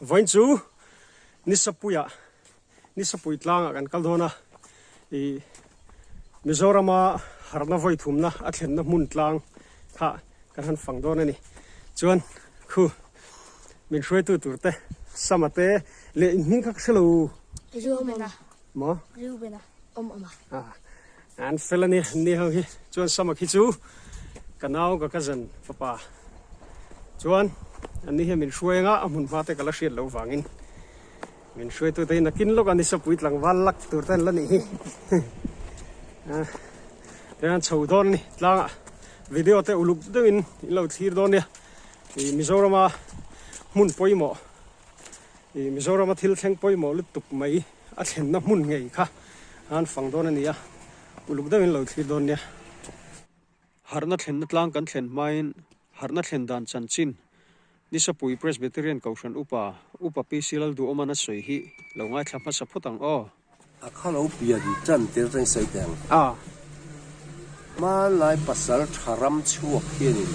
Vawiin chu Nisapuiah Nisapui tlangah kan kal dawn a, ih Mizorama harhna vawi thumna a thlenna hmun tlang kha kan han fang dawn a ni. Chuan khu min hruaitu tur te Sama te leh in hming kha ka hre lo. Rubena. Maw? Rubena awm awm a. Ah, an fel a ni, ni ho hi. Chuan Sama khi chu ka nau ka cousin fapa. Chuan an ni hian min hruai anga a hmun hma te ka la hriat loh vangin Min hruaitute hi nakin lawk a nisapui tlangval lak tur te an la nih hi. Tihian chho dawn a ni tlangah video te uluk deuhin in lo thlir dawn nia. Ih Mizorama hmun pawimawh ih Mizorama thil thleng pawimawh lutuk mai a thlenna hmun ngei kha an fang dawn a ni a, uluk deuhin lo thlir dawn nia. Harhna thlenna tlang kan thlen hmain harhna thlen dan chanchin Nisapui Presbyterian Kohhran Upa, Upa PC Lalduhawman a sawi hi lo ngaithla hmasa phawt ang aw. A kha lo pian tan tir chuan sawi teh ang. Hmanlai pasal tha ram chhuak hianin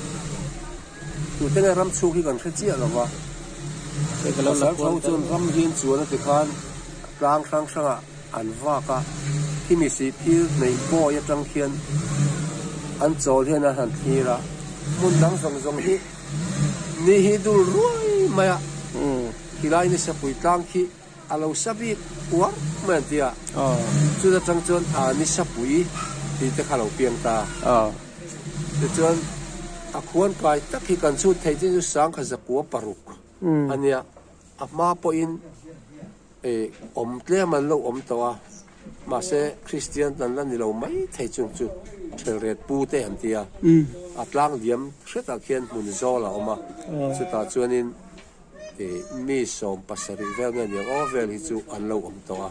tute nge ram chhuak hi kan hre chiah lo va, pasal tho chuan ram hian chuan a ti khan tlang hrang hrangah An vak a, khimi si phir hneih bawi atang khian an chawl hian an han thlir a, hmun dang zawng zawng hi ni hi dul ruai mai a, khilai ni sapui tlang khi a lo sa bik uar mai an ti a, chut atang chuan a ni sapui tih te kha a lo piang ta. Tichuan a khuan kai tak hi kan chhut theih chin chu sangkha zakua paruk a nia, a hma pawhin. Awm tlem an lo awm tawh a, mahse Kristian an la ni lo mai thei chung chu Thelret pu te an ti a, a tlang liam hretah khian hmun zawl a awm a, chutah chuanin mi 70 vel nge niang aw vel hi chu an lo awm tawh a,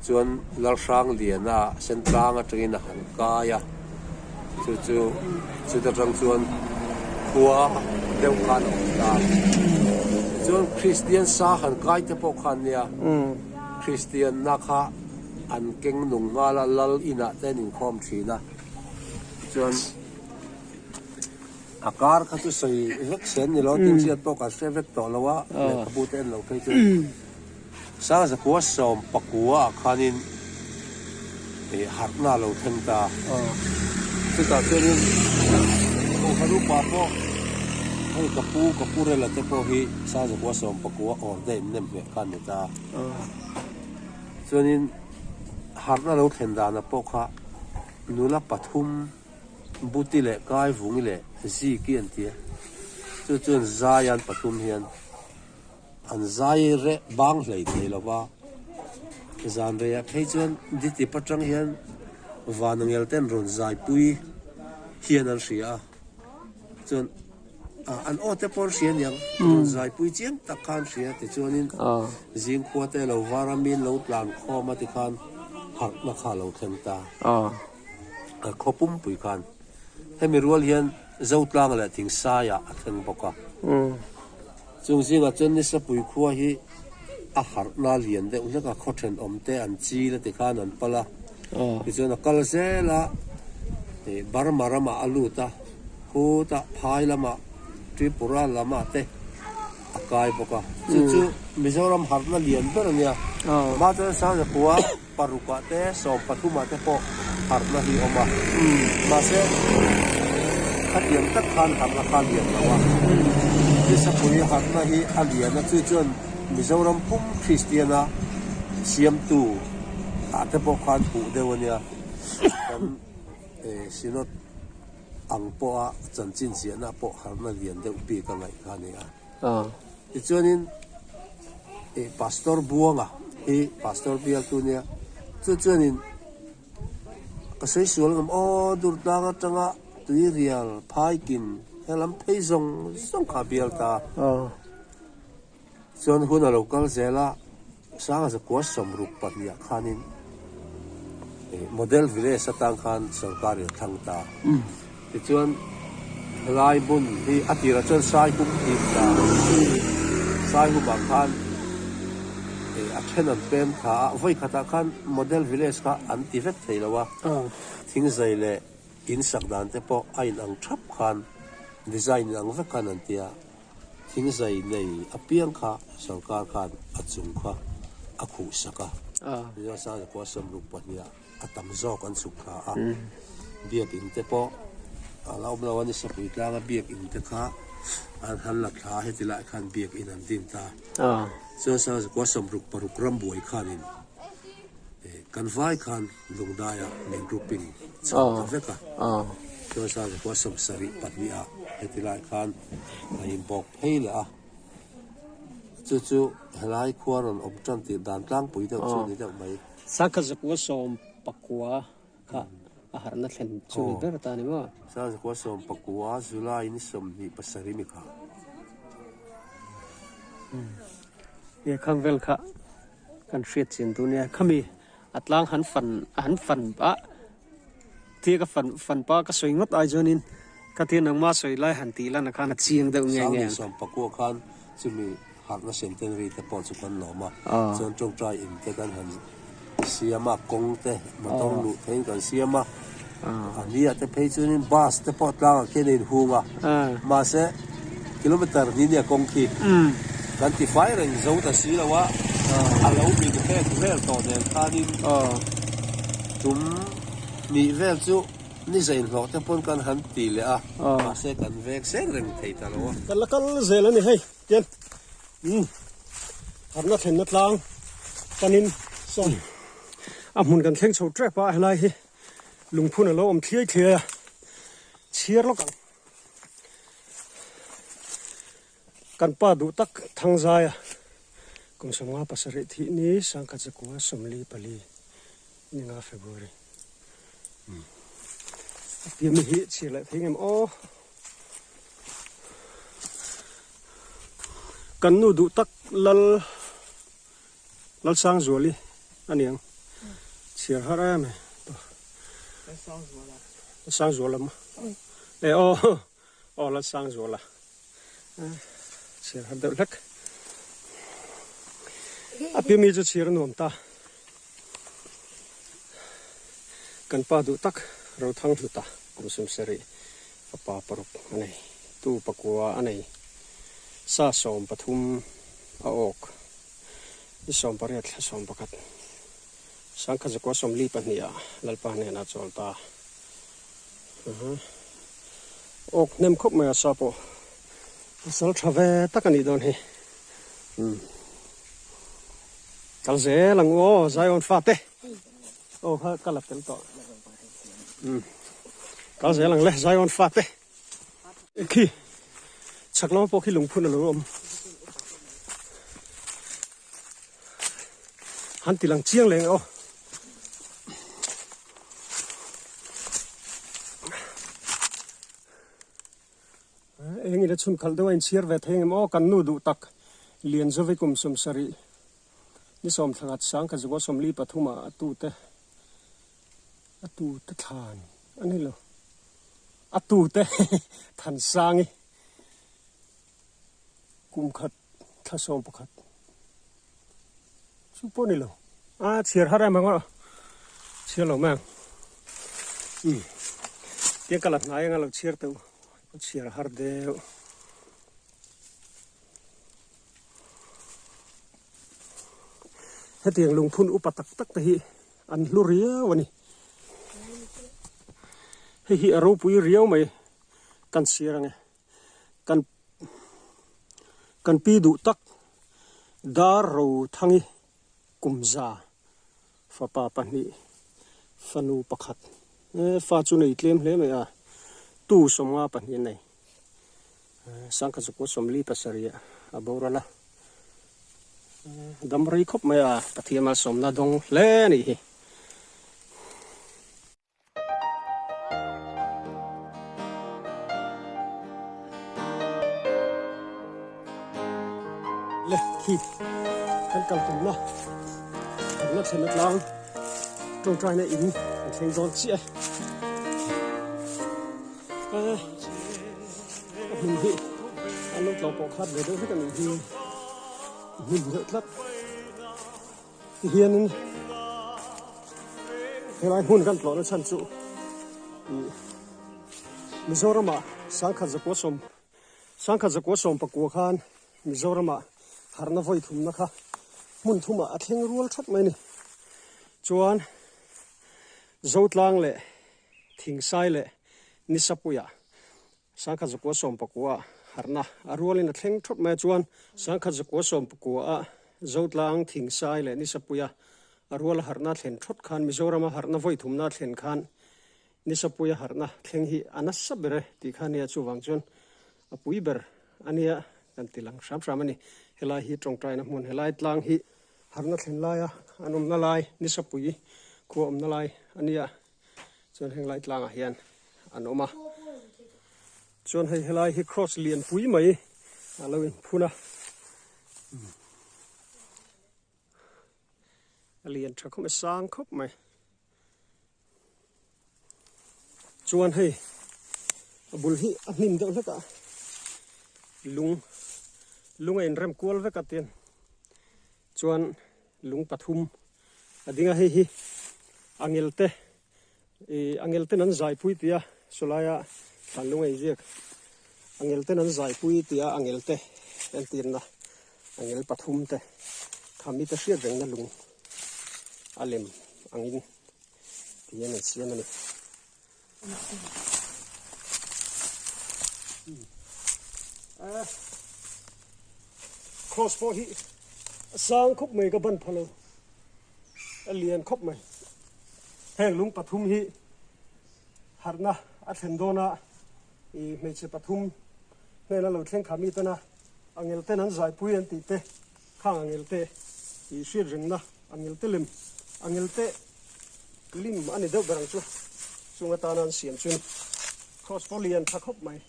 chuan Lalhrangliana Sentlang atangin a han kai a, Chu chu chuta tang chuan khua deuh khan a awm ta. Tichuan Kristian sa han kai te pawh khan nia, Kristianna kha an keng nung nghal a, lal inah te an inkhawm thin a. Tichuan a kar kha chu sawi vek sen ni lo, tin hriat pawh kan hre vek tawh lo a, lehkhabu te en lo phei chuan. Sangzakua 19 ah khanin harhna a lo thleng ta. Chutah chuanin Kohhran upa pawh hei ka pu ka pu Rela te pawh hi Sangzakua 19 ordain nem hmeh kha an ni ta. Chuanin harhna lo thlen danah pawh kha nula pathum Buti leh Kaivungi leh Ziki an ti a, chu chuan Zaian pathum hian An zai reh bang hlei thei lo va, zan reiah phei chuan ditip atang hian vanangel ten rawn zaipui hian an hria a, chuan an aw te pawh an hria aniang, rawn zaipui chiang tak kha an hria tichuanin zingkhua te lo var a min lo tlan khawm a tikhan harhna kha a lo thleng ta, a khaw pumpui khan hemi rual hian Zotlang leh Thingsaiah a thleng bawk a. Chung zingah chuan Nisapui khua hi a harhna lian deuh hlek a, khaw thenawm te an chil a tikhan an pal a, tichuan a kal zel a, Burma ramah a lut a, khutah phai lamah Tripura lamah te a kai bawk a, chu chu Mizoram harhna lian ber a nia, amah chuan Sangzakua parukah te 13 ah te pawh harhna hi awm a, mahse khatiang tak khan harhna kha a lian lo a, Nisapui harhna hi a lian a, chu chuan Mizoram pum Kristiana siamtu ah te pawh khan puh deuh a nia, kan Synod ang pawha chanchin ziahna pawh harhna lian deuh bik a ngaih kha a ni a. Tichuanin ih Pastor Buanga hi Pastor bialtu nia chu chuanin ka sawi sual ngam aw Durtlang atanga Tuirial Phaikin helam phei zawng zawng kha a bial ta chuan hun a lo kal zel a Sanga zakua 62 ah khanin ih Model Village atang khan sorkar in a thlang ta. Tichuan helai hmun hi a tirah chuan Saihum tih ta Saihumah khan ih a then an pem tha a, vawi khatah khan Model Village kha an ti vek thei lo a, thingzai leh in sak dan te pawh a inang thap khan design inang vek khan an ti a. Thingzai nei apiang kha sorkar khan a chung kha a khuh sak a. Mizo Sangzakua sawmruk pahniha a tam zawk an chhuk thla a. Biakin te pawh a la awm lo a ni, Sapui tlanga biakin te kha an han la thla a, heti lai khan biakin an din ta. Chuan Sangzakua 66 rambuai khanin kan vai khan Lungdaiah min grouping chho ta vek a. Chuan Sangzakua 72ah heti lai khan a inbawk phei leh a. Chu chu helai khua rawn awm tan tih dan tlangpui deuh chu ni deuh mai. Sangkhat zakua 19 kha a harhna thlen chu ni ber ta ni maw? Sangkhat zakua 19 July ni 27 mi kha. Nge khang vel kha kan hriat chian duh nia. Khami a tlang han fan han fan a Tia ka fan fan pa ka sawi ngawt ai chuanin ka tia nangma sawi lai han tih lan ah khan a chiang deuh nge nge. Sangni 19 khan chumi harhna centenary te pawh chu kan lawm a, chuan tawngtai in te kan han siam a, kawng te motor luh theihin kan siam a, a nia te phei chuanin bus te pawh tlangah khian a inhung a, mahse kilometer hnih nia kawng khi kan ti fai reng zo ta si lo a, a lo min hek vel tawh nen khanin tum hnih vel chu ni zainhlawh te pawn kan han ti leh a, mahse kan vek seng reng thei ta lo a. Kan la kal zel a ni hei tian umm harhna thlenna tlang panin sawn a hmun kan thleng chho tep a helai hi lungphun a lo awm thliai thliai a chhiar lawk ang. Kan pa duh tak Thangzaia kum 57 thih ni Sangkhat zakua 44 ni nga February a pian hi chhir leh thei ngem aw. Kan nu duh tak Lal Lalsangzuali a niang chhiar har em e. Lalsangzuala maw? E aw. Aw Lalsangzuala chhiar har deuh hlek. A pi mi chu chhiar a nuam ta. Kan pa duh tak Rothang Hluta kum 70 fapa paruk a nei. Tu pakua a nei. Sa 13 a awk. Ni 18 thla 11 Sangkhat zakua 42 ah Lalpa hnenah chawl ta. Awk hnem khawp mai a sa pawh pasal tha ve tak a nih dawn hi. Umm kal zel ang u aw Zion fate. Aw kha ka la tel tawh. Umm kal zel ang le Zion fate. Khi chhak lama pawh khi lungphun a lo awm. Han ti lang chiang leng aw. Eng ila chhun khalh deuh a inchhiar ve thei engem aw kan nu duh tak Lianzovi kum 70 ni 11 sangkhat zakua 43 ah a tute a tute thlan a ni lo a tute Thansangi kum khat thla 11 chu pawh ni lo a chhiar har em ang aw chhiar lo mai ang umm tiang ka la hnai anga lo chhiar teuh chhiar har deuh. Hetiang lungphun upa tak tak te hi an hlu riau a ni. Hei hi a ropui riau mai kan chhiar ang e. Kan kan pi duh tak dar ro thangi kum za fapa pahnih fanu pakhat fa chu nei tlem hle mai a tu 52 an nei. Sangkhat zakua 47 a boral a, dam rei khawp mai a, Pathian malsawmna dawng hle a nih hi. Le khi kan kal tumna kan la thlenna tlang tawngtaina in kan thleng dawn chiah e. A hmun hi an lo tlo pawh khat ve deuh hlek a nih hi hnim deuh tlat tihianin helai hmun kan tlawhna chhan chu ih Mizoramah 1970. Sangkhat zakua sawm pakua khan Mizoramah harhna vawi thumna kha hmun thumah a thleng rual that mai a ni. Chuan Zotlang leh Thingsai leh Nisapuiah Sangkhat zakua sawm pakua harhna a rualin a thleng thawt mai a. Chuan Sangkhat zakua sawm pakua Zotlang, Thingsai leh Nisapuia a ruala harhna a thlen thawt khan Mizorama harhna vawi thumna a thlen khan Nisapuia harhna thleng hi a nasa ber e tih kha ania chuvang chuan a pui ber ania kan ti lang hram hram a ni. Helai hi tawngtaina hmun helai tlang hi harhna thlen laia an awmna lai Nisapui khua awmna lai ania chuan heng lai tlangah hian an awm a. Chuan hei helai hi cross lian pui mai a lo inphun a. A lian tha khawp mai sang khawp mai. Chuan hei a bul hi a hnim deuh hlek a lung lung a inrem kual vek a tin chuan lung pathum a ding a hei hi angel te ih angel ten an zaipui tih a sawlaia thlan lung a inziak angel ten an zaipui tih a angel te entirna angel pathum te kha mite hriat rengna lung a lem angin ti hian an siam a ni. Cross pawh hi a sang khawp mai ka ban pha lo a lian khawp mai heng lung pathum hi harhna a thlen dawn a ih hmeichhe pathum hnena lo thleng kha mi tena angel ten an zaipui an tih te khang angel te ih hriat rengna angel te lem angel te lim a ni deuh ber ang chu chung atana an siam chu ni cross pawh lian tha khawp mai.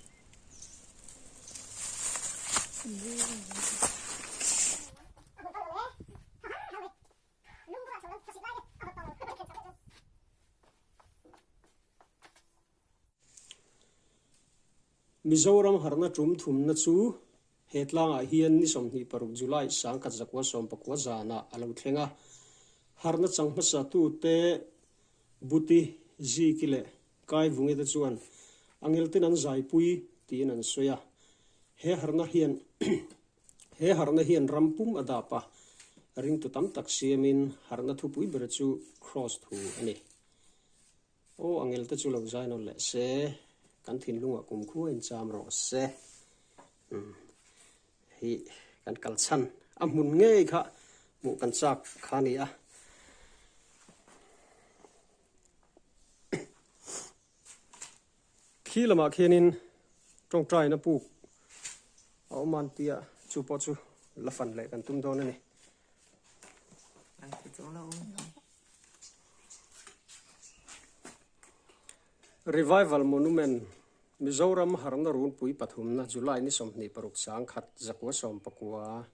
Mizoram harhna tum thumna chu he tlangah hian ni 26 July sangkhat zakua sawmpakua zanah a lo thleng a. Harhna chang hmasa tute Buti, Ziki leh Kaivungi te chuan Angelten an zaipui tiin an sawi a. He harhna hian he harhna hian ram pum a dap a, ringtu tam tak siamin harhna thupui ber chu Kraws thu a ni. Aw angel te chu lo zai nawn leh se, kan thinlungah kumkhua in cham rawh se. Umm hi kan kal chhan a hmun ngei kha hmuh kan chak kha a ni a. Khi lamah khianin tawngtaina puk a awm a an tia chu pawh chu la fan leh kan tum dawn a ni. Revival Monument, Mizoram Harhna Runpui pathumna July ni 26 sangkhat zakua sawmpakua.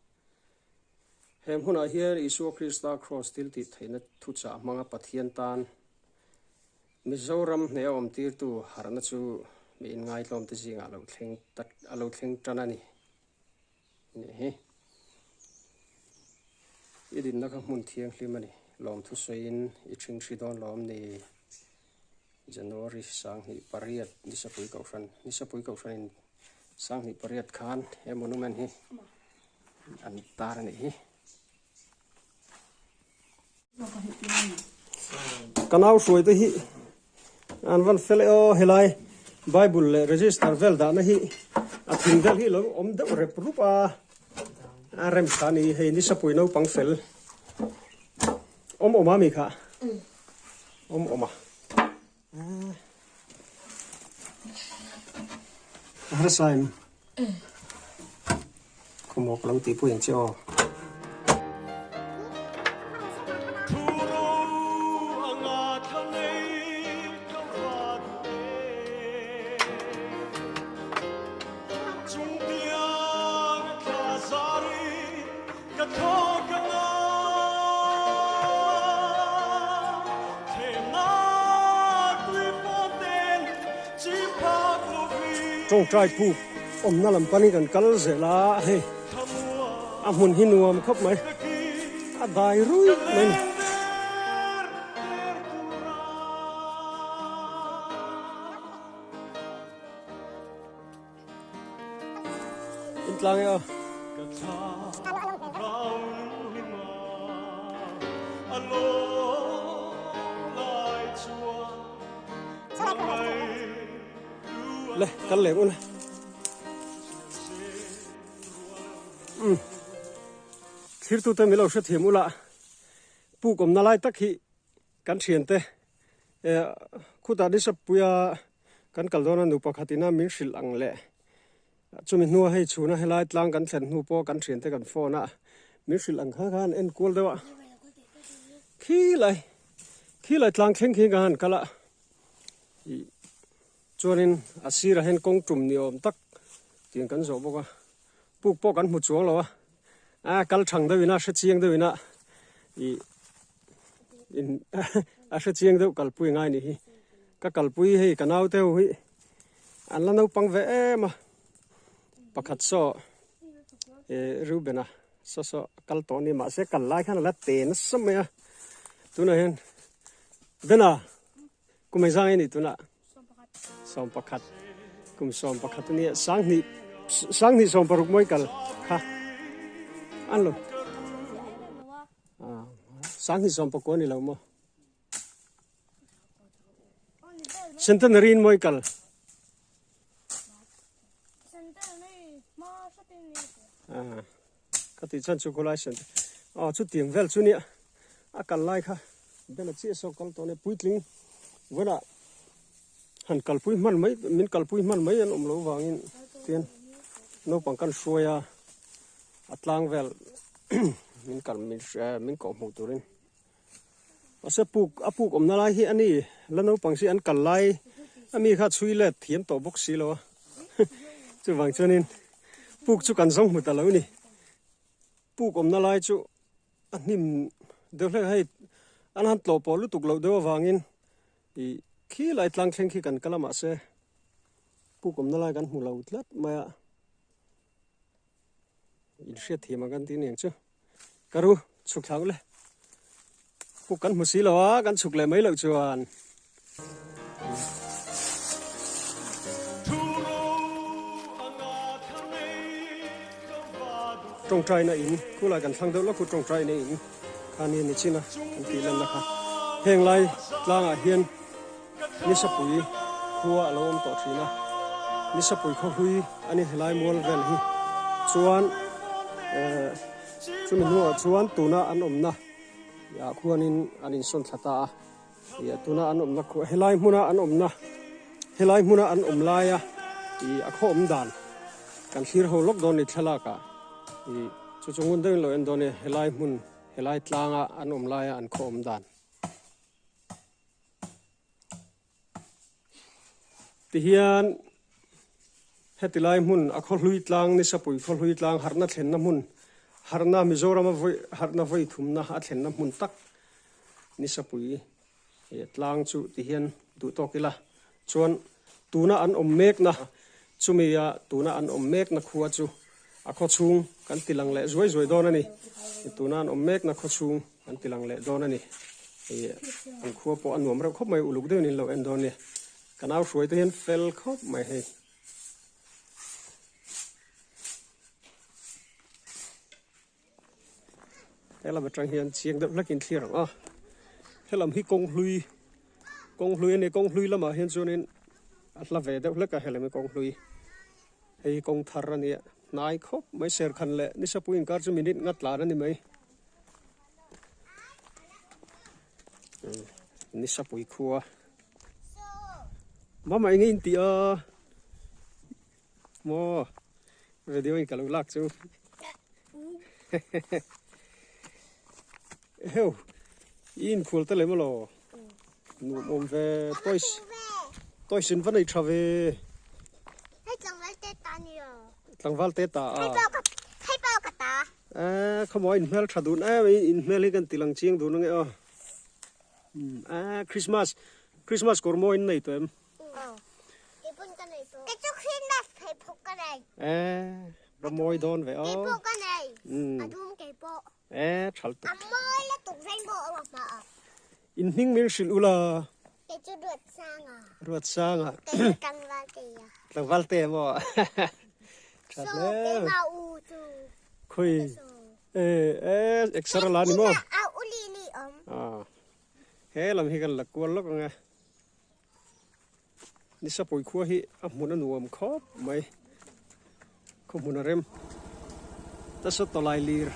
He hmunah hian Isua Krista Kraws thil tih theihna thuchah hmanga Pathian tan Mizoram hneh a awmtirtu harhna chu mi inngaihtlawmte zingah a lo thleng a lo thleng tan a ni. Nih hi. I dinna kha hmun thianghlim a ni. Lawmthu sawiin i ṭhingṭhi dawn lawm ni? January 28 Nisapui Kohhran Nisapui Kohhranin 28 khan he monument hi an tar a nih hi. Ka nau hruai te hi an van fel e aw helai bible leh register vel dahna hi a thing vel hi lo awm deuh rep rup a a rem tha ni hei nisapui naupang fel awm awm a mi kha awm awm a a harsa em khawmawk lo tih pawh ang che aw. Tawngtai puk awmna lam panin kan kal zel a hei a hmun hi nuam khawp mai a dai ruih mai a ni. tlang e aw. Le kal leh un. Um. Thlir tu te milo hre thiam ula. Puk awmna lai tak hi kan thiante eh khutah Nisappuia kan kal dawn a nu pakhatin a min hrilh ang leh chumi hnua hei chhuna helai tlang kan thlen hnu pawh kan thiante kan phone a min hrilh ang kha khan en kual deuh a khilai khilai tlang thleng khi ka han kal a ih chuanin a sirah hian kawng tum ni awm tak tiang kan zawh bawk a puk pawh kan hmu chuang lo a a kal thang deuhin a hre chiang deuhin a ih in a hre chiang deuh kalpui ngai ni hi ka kalpui hei ka nau te ho hi an la naupang ve em a pakhat saw eh Reuben-a saw saw kal tawh a ni mahse kal lai khan a la te nasa mai a tunah hian Bena kum engzang nge ni tunah 11 kum 11 a nia sanghnih sanghnih 16 mawi kal kha an lo sanghnih 19 a ni lo maw centenary in mawi kal ka tih chuan chu khawlai cent aw chutiang vel chu nia a kal lai kha bela chiah saw kal tawh a nia puitling vawilah han kalpui hman mai min kalpui hman mai an awm loh vangin tin naupang kan hruai a a tlang vel min kal min min kawh hmuh turin mahse puk a puk awmna lai hi a ni la naupang si an kal lai a mi kha chhui let thiam tawh bawk si lo a chuvang chuanin puk chu kan zawng hmu ta lo ni puk awmna lai chu. A hnim deuh hlek a hei an han tlawh pawh lutuk loh deuh avangin ih khi lai tlang thleng khi kan kal a mahse puk awmna lai kan hmu lo tlat mai a inhriat thiam ang kan tih aniang chu ka ru chhuk thla ule puk kan hmu si lo a kan chhuk leh mai loh chuan. Tawngtaina in khulai kan thlang deuh lawk khu tawngtaina in kha nia ni chin a kan tih lanna kha heng lai tlangah hian nisapui khua a lo awm tawh thin a nisapui khawhlui a ni helai mual vel hi chuan eh chumi hnuah chuan tuna an awmna ah khuanin an insawn thla ta a. Ih tuna an awmna khuah helai hmuna an awmna helai hmuna an awm laia ih a khaw awm dan kan thlir ho lawk dawn ni thlalak ah ih chu chu ngun deuhin lo en dawn e helai hmun helai tlanga an awm laia an khaw awm dan. Tihian heti lai hmun a khawhlui tlang Nisapui khawhlui tlang harhna thlenna hmun harhna Mizorama vawi harhna vawi thumna a thlenna hmun tak Nisapui tlang chu tihian duh tawk ila chuan tuna an awm mekna chumia tuna an awm mekna khua chu a khawchhung kan ti lang leh zuai zuai dawn a ni tuna an awm mekna khawchhung An ti lang leh dawn a ni. Ih an khua pawh a nuam reuh khawp mai uluk deuhin in lo en dawn nia. Ka nau hruai te hian fel khawp mai hei. Helam atang hian chiang deuh hlakin thlir ang a. Helam hi kawng hlui kawng hlui a ni kawng hlui lamah hian chuanin a hla ve deuh hlek a helam hi kawng hlui. Hei hi kawng thar a nia hnai khawp mai serkhan leh nisapui inkar chu minute nga tlan a ni mai. Nisapui khua mama eng in tih a maw video in ka lo lak chu heu i inkhul te lem alo nuam awm ve toys toys in va nei tha ve tlangval te ta a Eee khawmaw in hmel tha dun em a in hmel hi kan ti lang chiang dun ange aw eee Christmas Christmas kawr maw in nei tawh em eee va mawi dawn ve aw eee tha lutuk in hming min hrilh ula Ruatsanga Tlangval te maw. Tha hle. Khui e e exer la ni maw? Ah. He lam hi kan la kual lawk ang e. Nisa pawi khua hi a hmun a nuam khawp mai. Khaw hmun a rem. Nasa tawlai lir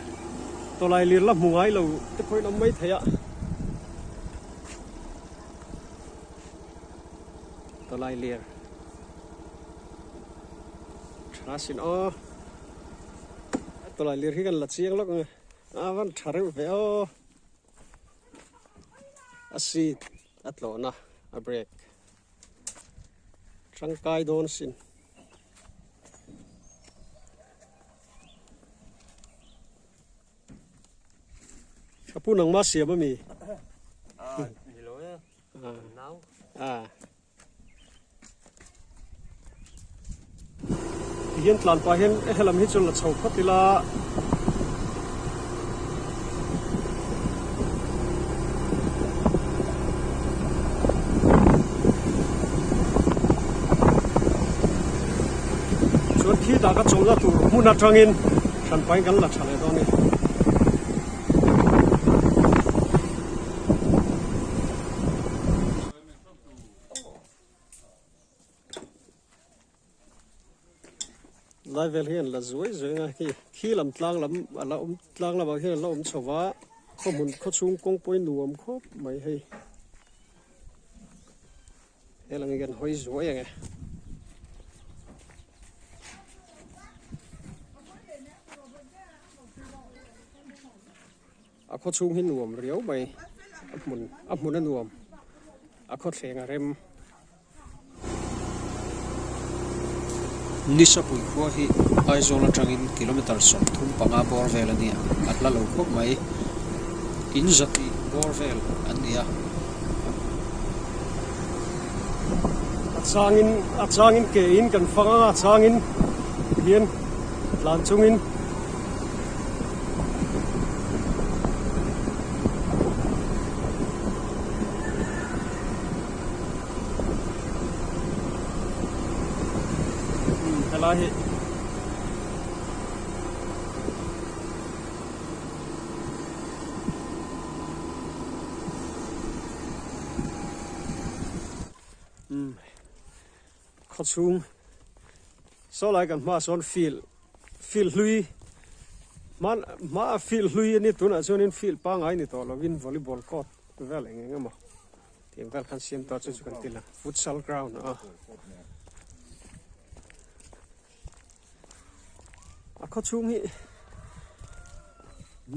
tawlai lir la hmu ngai lo te pawhin awm mai thei a. Tawlai lir tha sin aw. Tawlai lir hi kan la chiang lawk ang e. A van tha reuh ve aw. A seat a tlawhna a brake tangkai dawn sin. Ka pu nangma siam ami? Ah, nilo e. Nau. Ah. Tihian tlan pah hian helam hi chu la chho phawt ila. Chuan khi dah ka chawlhna tur hmun atangin hran pahin kan la tha leh dawn a ni. Lai vel hian la zuai zuai a khi khi lam tlang lam a la awm tlang lamah khian a la awm chho va khaw hmun khaw chhung kawng pawhin nuam khawp mai hei he lang hi kan hawi zuai ang e. A khaw chhung hi nuam riau mai a hmun a hmun a nuam a khaw thleng a rem. Nisapui khua hi Aizawl atangin kilometer 35 bawr vel a ni a, a hla lo khawp mai. In zati bawr vel an ni a. A changin a changin ke in kan fang ang a, a changin hian tlan chungin. Helai hi Khaw chhung saw lai kan hmaah sawn field field hlui hman hmaah field hlui a ni tunah chuanin field pangngai ni tawh lovin volleyball court vel eng eng emaw tiang vel khan siam tawh chu chu kan ti la futsal ground a a khaw chhung hi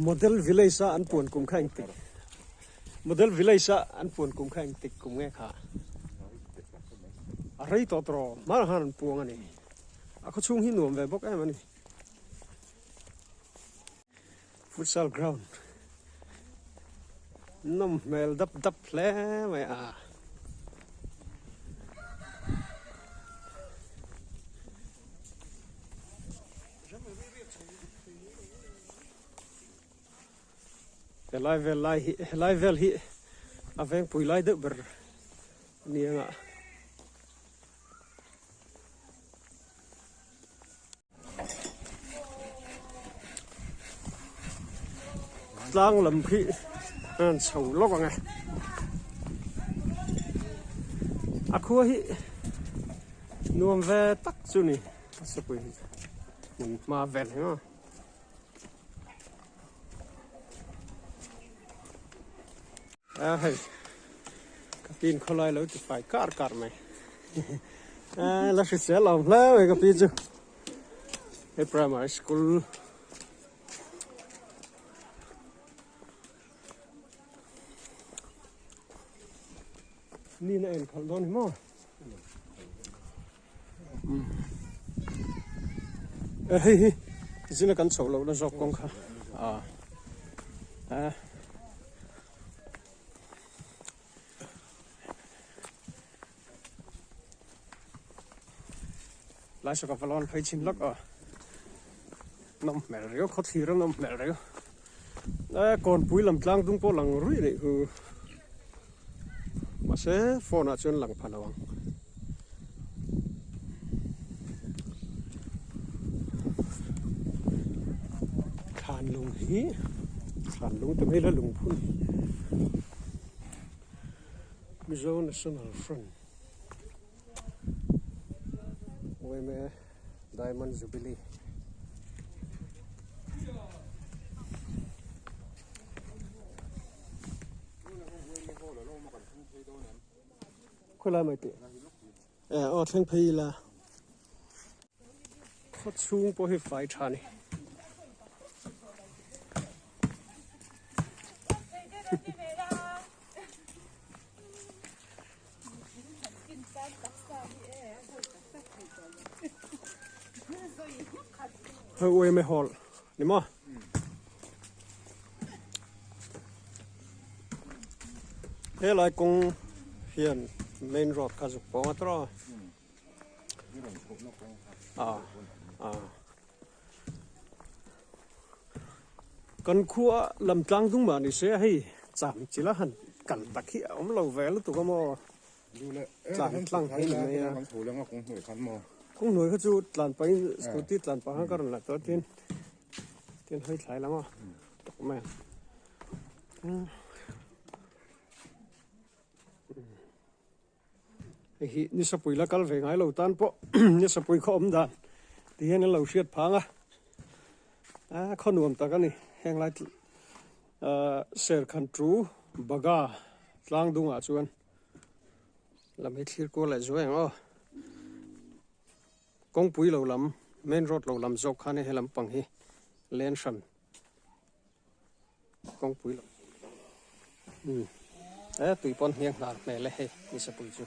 model village a an puan kum kha engtik model village a an puan kum kha engtik kum nge kha a rei tawh tawh hmar khan an puang a ni a khaw chhung hi nuam ve bawk em a ni futsal ground nawm hmel dap dap hle mai a. Helai vel lai hi helai vel hi a vengpui lai deuh ber a ni ang a. Tlang lam khi a rawn chho lawk ang e. A khua hi nuam ve tak chu ni a sapui hi hmun hma vel hi maw. A hei ka pin khawlai lo ti fai kar kar mai a la hrisel awm hle mai ka pi chu hei primary school ni na en khalh dawn hi maw hei hi zina kan chhoh lohna zawk kawng kha a a Lai saw ka va lawn phei chhin lawk a nawm hmel riau khaw thlir a nawm hmel riau e kawnpui lam tlang dung pawh lang ruih anih chu mahse phone ah chuan lang pha lo ang. Hi thlan lung te mai la lungphun Mizo National Front yma Diamond Jubilee. Khawilai mai tih eh aw thleng phei ila khaw chhung pawh hi fai tha a ni. Hei uaime hall ni maw? Helai kawng hian main road kha zuk pawng a tawh a a kan khua lam tlang dung mah ni se hei cham chila han kal tak hi a awm lo ve lutuk a maw tlan tlang hi ni mai a kawng hnuai kha chu tlan pahin scooty tlan pah khan ka rawn la tawh a tin. Tin hawi thlai lam a tawk mai ang hei hi nisapui la kal ve ngai lo tan pawh nisapui khaw awm dan ti hian an lo hriat phang a a khaw nuam tak a ni heng lai ah serkhan tu baga tlang dungah chuan lam hi thlir kual leh zuai ang aw. Kawngpui lo lam, main road lo lam zawk khan he lampang hi len hran kawngpui lo umm he tui pawn hniang hnar hmel e hei nisapui chu.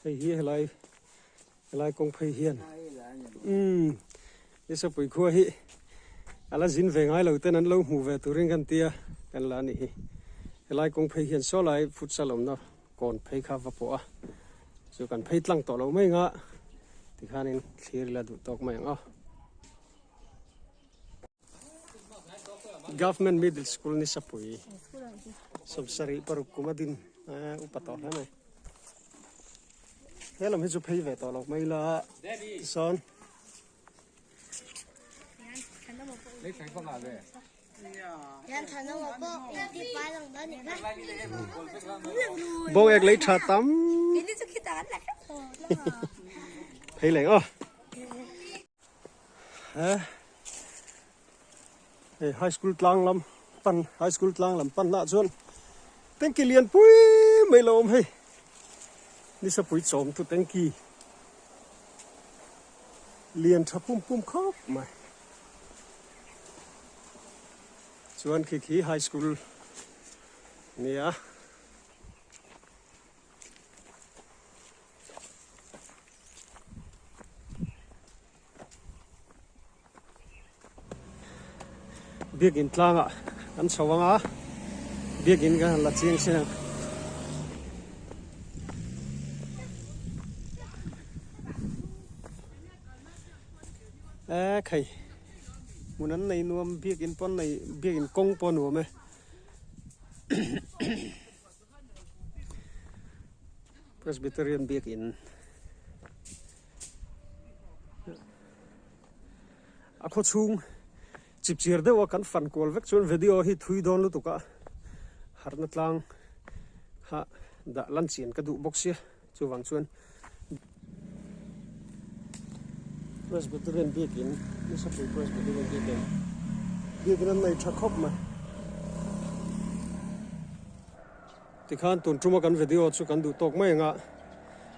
Hei hi helai helai kawng phei hian umm nisapui khua hi a la zin ve ngai lo ten an lo hmuh ve turin kan tia kan la a nih hi helai kawng phei hian saw lai futsal awmna kawn phei kha va pawh a chu kan phei tlang tawh lo mai ang a tikhanin thlir ila duh tawk mai ang aw. Government Middle School Nisapui sawmsarih paruk kum a din upa tawh hle mai. He lam hi chu phei ve tawh lo mai la tisawn. Bawng ek lei tha tam. Phei leng aw. Hei high school tlang lam pan high school tlang lam pan lah chuan tanki lian pui mai lo awm hei nisapui chawm tu tanki lian tha pum pum khawp mai chuan khi khi high school nia. Biakin tlangah kan chho ang a, biakin kan han la chiang sin ang. E khai hmun an nei nuam biakin pawn nei biakin kawng pawh nuam e. Presbyterian biakin a khaw chhung chip chir deuh a kan fan kual vek chuan video hi thui dawn lutuk a harhna tlang kha dah lan chian ka duh bawk sia chuvang chuan Presbyterian biakin Nisapui Presbyterian biakin biakin an nei tha khawp mai. Tikhan tun tuma kan video chu kan duh tawk mai anga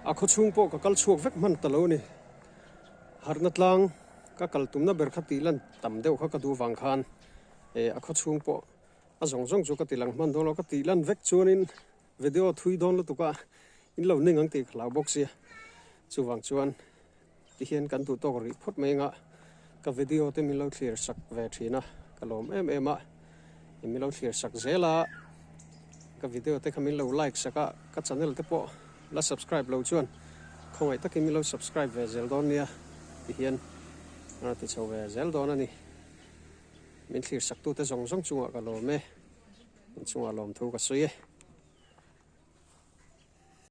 a khaw chhung pawh ka kal chhuak vek hman ta lo a ni. Harhna tlang ka kal tumna ber kha tih lan tam deuh kha ka duh vang khan eh a khaw chhung pawh a zawng zawng chu ka ti lang hman dawn lo ka tih lan vek chuanin video thui dawn lutuk a in lo ning ang tih ka hlau bawk sia chuvang chuan tihian kan duh tawk rih phawt mai anga ka video te min lo thlir sak ve thin a ka lawm em em a min lo thlir sak zel a ka video te kha min lo like sak a ka channel te pawh la subscribe lo chuan khawngaih takin min lo subscribe ve zel dawn nia tihian a ti chho ve zel dawn a ni min thlir sak tute zawng zawng chungah ka lawm e in chungah lawmthu ka sawi e.